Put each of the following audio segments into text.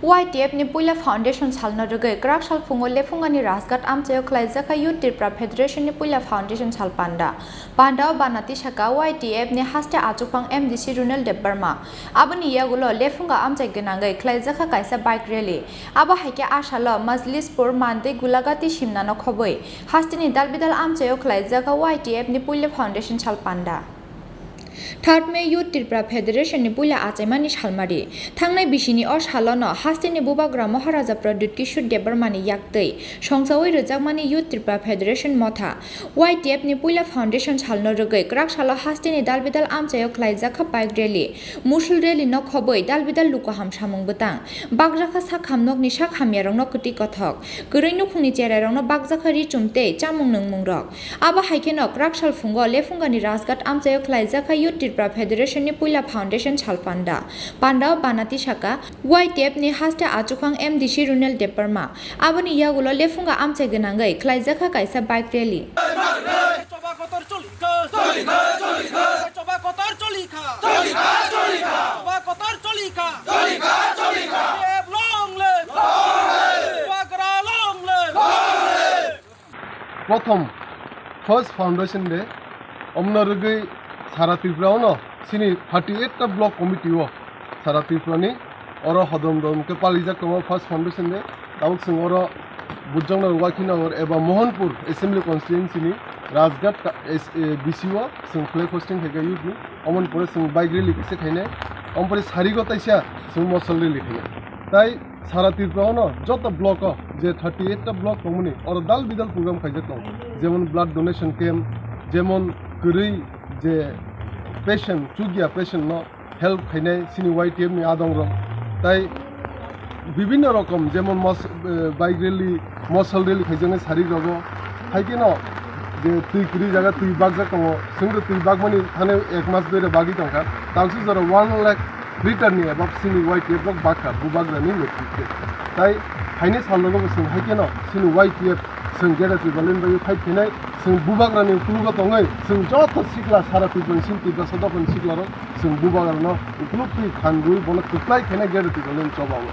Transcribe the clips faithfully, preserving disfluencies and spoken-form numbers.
Y T F ni puila foundation salno rwgwi kwrak sal phungo Lephungani Rajghat amchaio khlaijak kha Youth Tripura Federation ni puila foundation sal panda. Pandao bana tisaka Y T F ni haste achukphang M D C Runel Debbarma. Aboni yagulo Lephunga amchai gwnangwi khlaijak kha kaisa bike rally. Abo hai khe a salo Majlispur, Mandwi, Gulagati simnano khobwi hasteni dalbidal amchaio khlaijak kha Y T F ni puila foundation sal panda. Third May Youth Tripura Federation ni puila achaimani salmari. Thangnai bisini o salono hasteni bubagra Maharaja Pradyut Kishore Debbarmani yaktwi songchawi rwjakmani Youth Tripura Federation motha Y T F ni puila foundation salno rwgwi kwrak salo hasteni dalbidal amchaio khlaijak kha bike rally, musul rally no khobwi dalbidal lukuham samung bwtang. Bakjakha sak hamnokni sak hamyarokno kwtwi kothok. Kwrwi nukhungni cherairokno bakjakha richum tei chamung nungmungrok. Abo hai kheno kwrak sal phungo Lephungani Rajghat amchaio khlaijak kha Youth Tripura Federation ni puila foundation sal panda. Pandao bana tisaka Y T F ni haste achukphang M D C Runel Debbarma. Aboni yagulo Lephunga amchai gwnangwi khlaijak kha kaisa bike rally. Choba kotor choli kha. Choli kha, choli kha. Choba kotor choli kha. Choli kha, choli kha. Choba kotor choli kha. Choli kha, choli kha. Long live. Long live. Bubagra long live. Long live. Prothom first foundation day omno rwgwi sara Tripura ono chini thirty eight ta block committee o sara Tripura ni oro hodom dom khe palijak tongo first foundation day. Tabuk chwng oro Bujongnagar, Wakhinagar eba Mohanpur assembly constituency ni Rajghat ka-, S-, eh, B C o chwng flag hosting khaikha youth ni. Omoni pore chwng bike rally kisa khainai. Omoni pore sarigo taisa chwng motor rally khainai. Tai sara Tripura ono joto block o je thirty eight ta block tongmani oro dal bidal program khaijak tongo. Jemon blood donation camp, jemon kwrwi je patient, chukya patient no help khainai chini Y T F ni adongrok, tai bibinno rokom jemon mos-, eh, bike rally, motor rally khaijaknai sarigrogo. Hai kheno je twi kwrwi jaga twi bakjak tongo, chwngno twi bakmani thani ek mas dui rok bagwi tongkha. Talsu jora one lakh litre ni above chini Y T F rok bakha bubagrani netritwe. Tai haini salrogo bo chwng hai kheno chini Y T F chwng Greater Tipraland bagwi fight khainai, chwng bubagrani ukulugo tongwi chwng joto sikla sara Tripura ni simi Tiprasa dophani siklarok chwng bubagrano ukuluk twi phan rwui bono kwplai khaina Greater Tipraland choba o.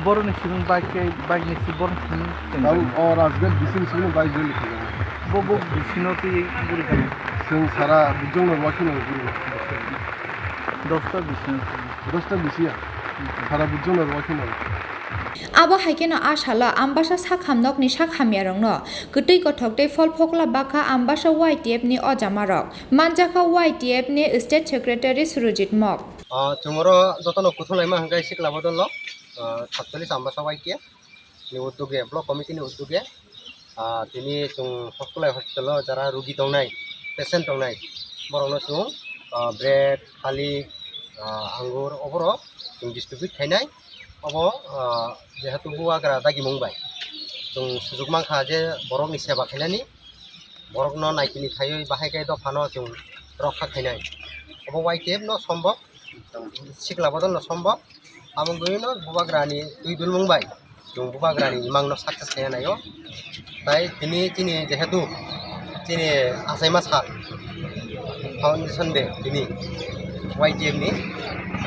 Boroni simi bike khe, bike ni si boroni simi tei Tau jani. O Rajghat bising simi bike rally khaijak. Bo, bo bisino twi guri khaijak. Chwng sara Bujongnagar Wakhinagar guri. Dosta bisino. Dosta bisi ya? Sara Bujongnagar Wakhinagar. Abo hai kheno a salo Ambasa sak hamnokni sak hamyarokno kwtwi kothok tei phol phokla bakha Ambasa Y T F ni ojamarok. Manjakha Y T F ni State Secretary Surojit Mok. Ah, chwng oro jotono kuthum laima hwnkhe sikla bodolno, ah, satchallis Ambasa Y T F ni uddog, block committee ni uddog, ah, tini chwng Hoskolai hospital o jara rugi tongnai, patient tongnai, borokno chwng, ah, bread, thalik, ah, angur, oborok chwng distribute khainai. Obo, ah, jehetu bubagra dagimung bai chwng sujuk mankha je borokni seba khainani, borokno naikini thaiwi bahai khe dophano chwng rokha khainai. Obo Y T F no sombo, sikla bodolno sombo. Abo wngwi no bubagrani twi dulmung bai chwng bubagrani imangno success khaina naio. Tai tini chini jehetu chini achaima sal foundation day tini Y T F ni,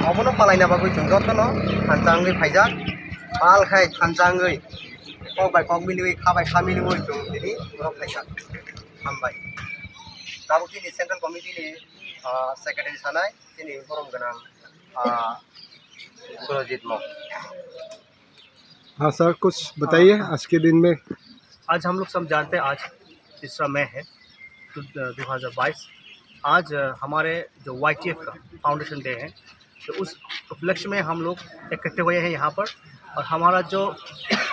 obono palaina bagwi chwng jotono thansa wngwi phaijak, pal khai thansa wngwi kok bai kok miliwi kha bai kha miliwi chwng tini borok phaijak. Hambai. Tabuk chini central committee ni, ah, secretary sanai chini borom gwnang, ah, Surojit Mok. हाँ सर, कुछ बताइए आज के दिन में। आज हम लोग सब जानते हैं, आज तीसरा मई है, दो, दो हज़ार बाईस। आज, अ, हमारे जो वाईटीएफ का फाउंडेशन डे है, तो उस उपलक्ष्य में हम लोग इकट्ठे हुए हैं यहाँ पर। और हमारा जो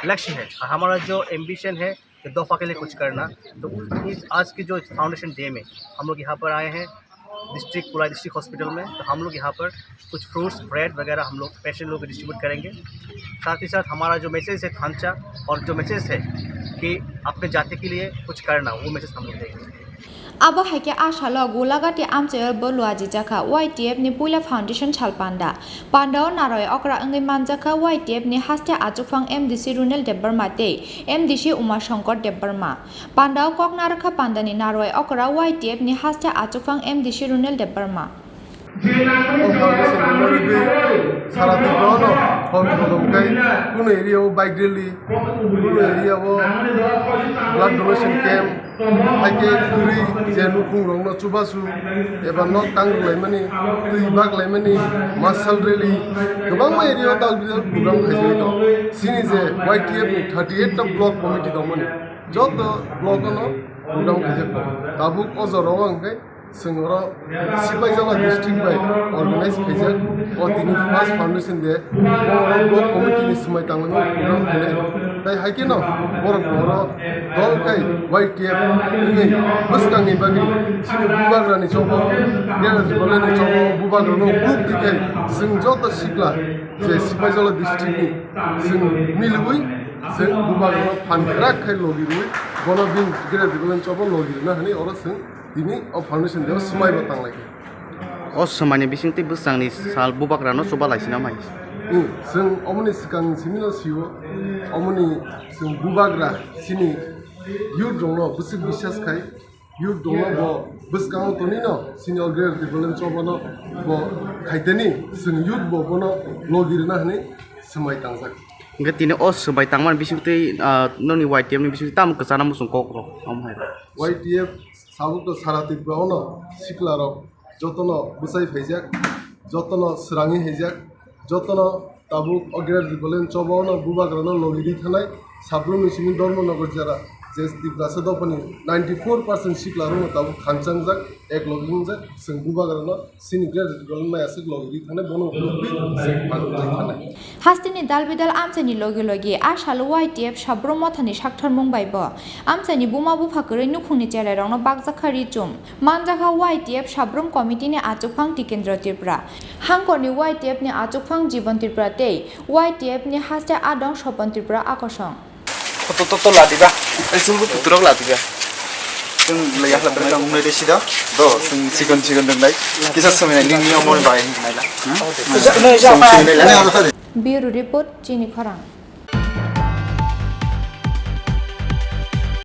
लक्ष्य है और हमारा जो एम्बिशन है कि दफा के लिए कुछ करना, तो इस आज की जो फाउंडेशन डे में हम लोग यहाँ पर आए हैं, डिस्ट्रिक्ट, कुलाई डिस्ट्रिक्ट हॉस्पिटल में। तो हम लोग यहाँ पर कुछ फ्रूट्स, ब्रेड वगैरह हम लोग पेशेंट लोग को डिस्ट्रीब्यूट करेंगे। साथ ही साथ हमारा जो मैसेज है थांचा, और जो मैसेज है कि अपने जाति के लिए कुछ करना, वो मैसेज हम लोग देंगे। Abo hai khe a salo Gulagati amchaio bo luajijak kha Y T F ni puila foundation sal panda. Pandao naroi okra wngwi manjak kha Y T F ni haste achukphang M D C Runel Debbarma tei M D C Uma Shankar Debbarma. Pandao kok narwkha pandani narwai okra Y T F ni haste achukphang M D C Runel Debbarma. O foundation ni bagwi sara Tripura no hor kodom khai kuno area o bike rally, kuno area o blood donation camp, hai khe kwrwi je nukhung rok no chubachu eba nok tang rwlaimani, twi bak laimani, marshal rally, kwbangma area o dal bidal program khaijagwi tongo. Chini je Y T F ni thirty eight ta block committee tongmani, joto block o no program khaijak tongo. Tabuk o jora o hwnkhe Chwng oro Sipaijala district bai organize khaijak o tini first foundation day. Bo oro block committee ni swmai tangmani program khainai. Tai hai kheno borok bo oro dol khai Y T F wngwi bwskangni bagwi chini bubagrani chobo, Greater Tipraland ni chobo bubagrano group di khai chwng joto sikla je Sipaijala district ni chwng miliwi chwng bubagrano phan kwrak khai logi rwi bono bini Greater Tipraland chobo logi rwna hwnwi oro chwng Tini o foundation day o swmai bo tang lai khe. O swmai ni bising twi bwsang ni sal bubagra no chuba lai sina mai. Hmm, chwng omoni swkang simi no sio, omoni chwng bubagra chini youth rok no bwswk bisas khai, youth rok no bo bwskango toni no chini o Greater Tipraland choba no bo khaiteni chwng youth bo bono logi rwna hwnwi swmai tangjak. Hwnkhe tini o swmai tangmani bising twi, ah, noni Y T F ni bising twi tamo kwchana muchung kok rok omo hai. Y T F Sabuk to sara Tripura o no sikla rok joto no bwsai phaijak, joto no swrangwi haijak, joto no tabuk o Greater Tipraland choba o no bubagra no logi ri thanai, Sabrum ni simi Dharmanagar jera je Tiprasa dopha ni ninety four percent sikla rok no tabuk khanchang jak, ek logi wngjak, chwng bubagra no Sini Greater Tipraland maya aswk logi ri thane bono ukulukwi se phan ri thane. Hasteni dalbidal amchaini logi logi a salo Y T F Sabrum mothani sakthormung bai bo amchaini buma bupha kwrwi nukhungni cherairokno bakjakha ri chum. Manjakha Y T F Sabrum committee ni achukphang Tikendra Tripura, hangkorni Y T F ni achukphang Jibon Tripura tei Y T F ni haste adong Sopon Tripura akosong. Photo to, to ladiba. Ai, chwngbo photo rok ladiba. Chwng laiya khla bereng tong nai de sida. Do, chwng chikon chikon dong nai. Kisa sumai nai, ning ning mo bai nai la. Bureau report, Chini Khorang.